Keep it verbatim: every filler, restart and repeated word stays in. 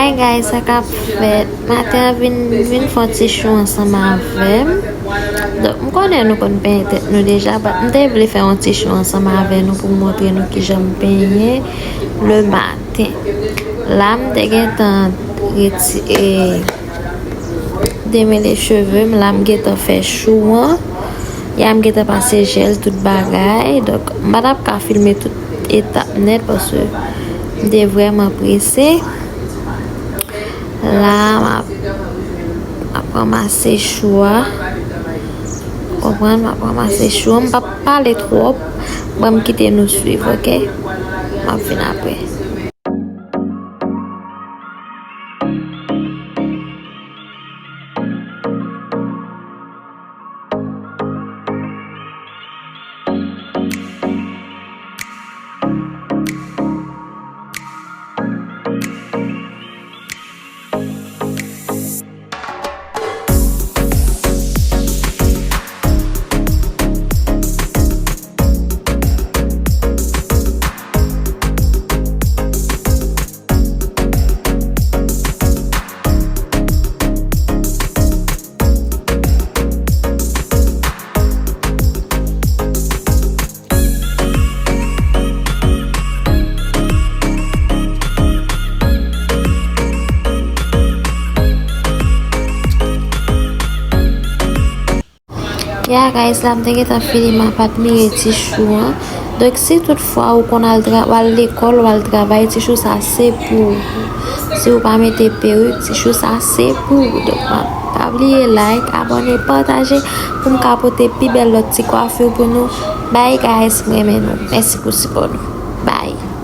Hey guys, sa k ap fèt? Maten an vin, vin fè yon ti chou ansanm avè m. Donk, m konnen nou konn penyen tèt nou deja, but m te vle fè yon ti chou ansanm avè nou pou m montre nou kijan m penyen le maten. La, m te gentan reti-, e, demele cheve m, la m gentan fè chou an. Ya m gentan pase jèl, tout bagay. Donk, m pa t ap ka filme tout etap nèt paske m te vrèman prese. La, m ap, m ap ranmase chou a. Konprann, m ap ranmase chou a. M p ap pale twòp. Ban m kite nou swiv, oke? M ap vin apre. Ya, guys, la m te gentan fini, m ap admire ti chou an. Donk, si toutfwa ou konn al tra-, w al lekòl, w al travay, ti chou sa se pou ou. Si ou pa mete perik, ti chou sa se pou ou. Donk, pa, pa bliye like, abòne, pataje pou m ka pote pi bèl lòt ti kwafi pou nou. Bye, guys, m renmen nou. Mèsi pou sipò nou. Bye.